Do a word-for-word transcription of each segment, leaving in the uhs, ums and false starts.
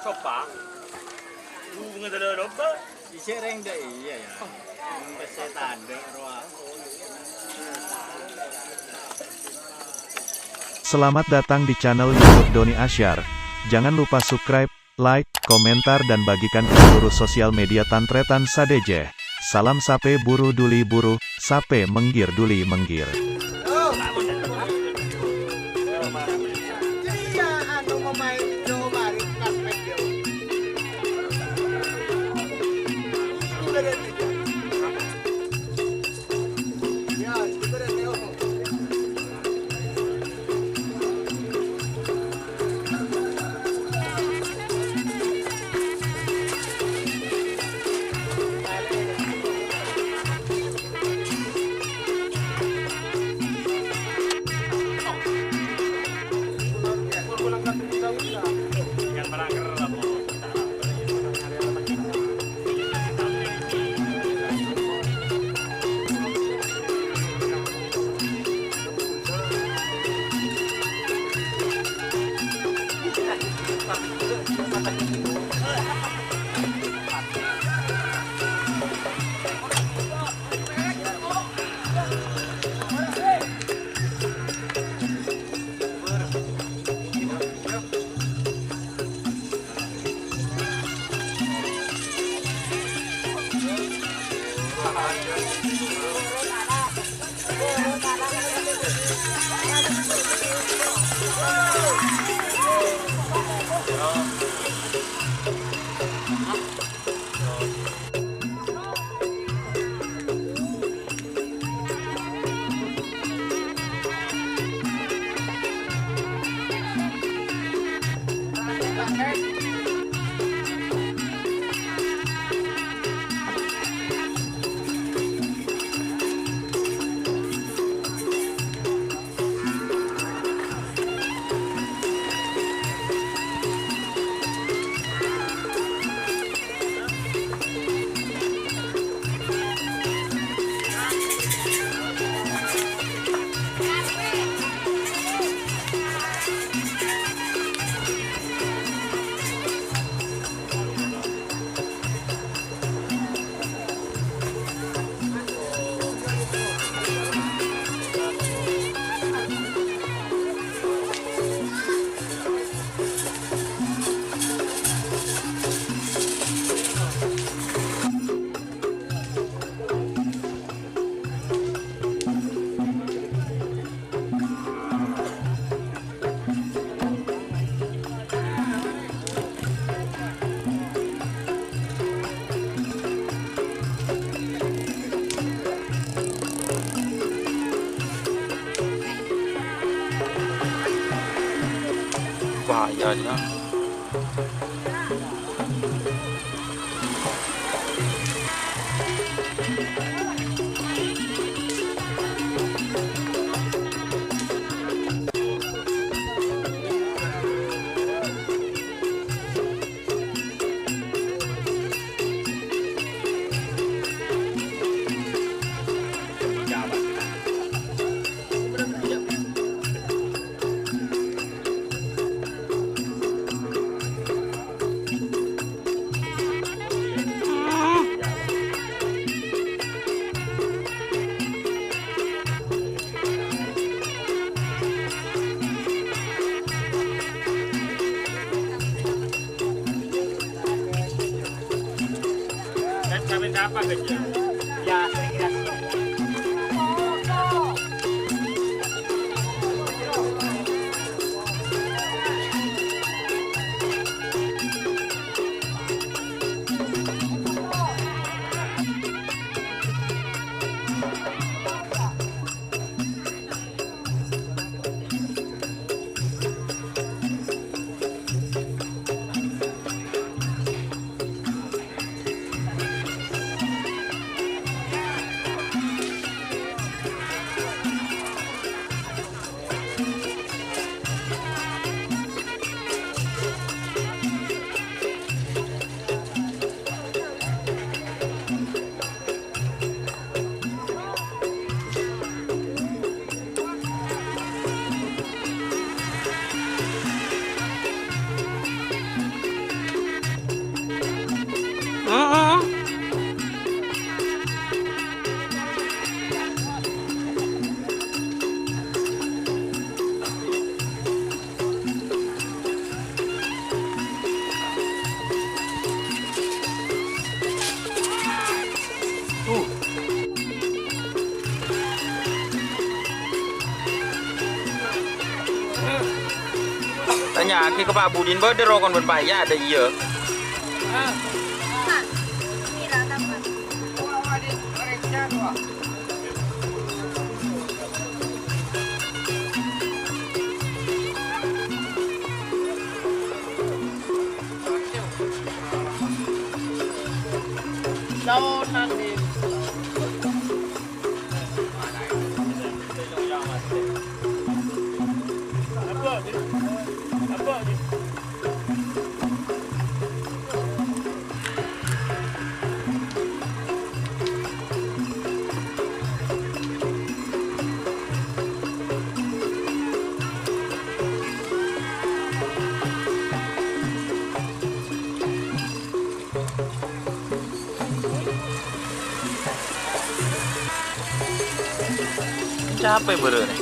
Copa. Hubungan dalam lomba. Isi reng deh, iya ya. Setan deh, roh. Selamat datang di channel YouTube Doni Asyar. Jangan lupa subscribe, like, komentar, dan bagikan ke seluruh sosial media tan-tarètan sadhâjâ. Salam sapè buru duli buru, sapè mèngghir duli mèngghir. Bahaya, Jang. Dan sampai siapa kerja? Ya, saya kira sih. Yâ, ghi' ka Pa' Budin bâdâ rokon bân Pa' Yâ, adâ iyâ. Capek bârâ' nè.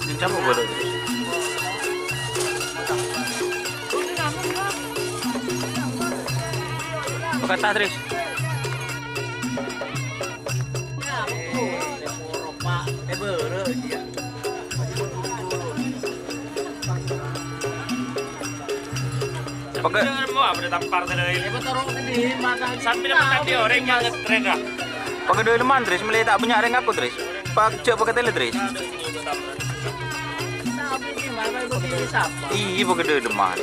Ini siapa boleh? Buka tas, Tris. Pegge-, Jangan mau apa ditampar tadi. Sambil makan di orang yang ngetren lah. Pegge' dâlemman, Tris, mèlè ta' bânnya' rèng ngaku, Tris. Pak, jhâ' pegge' tèlè, Tris. Iyâ, pegge' dâlemman.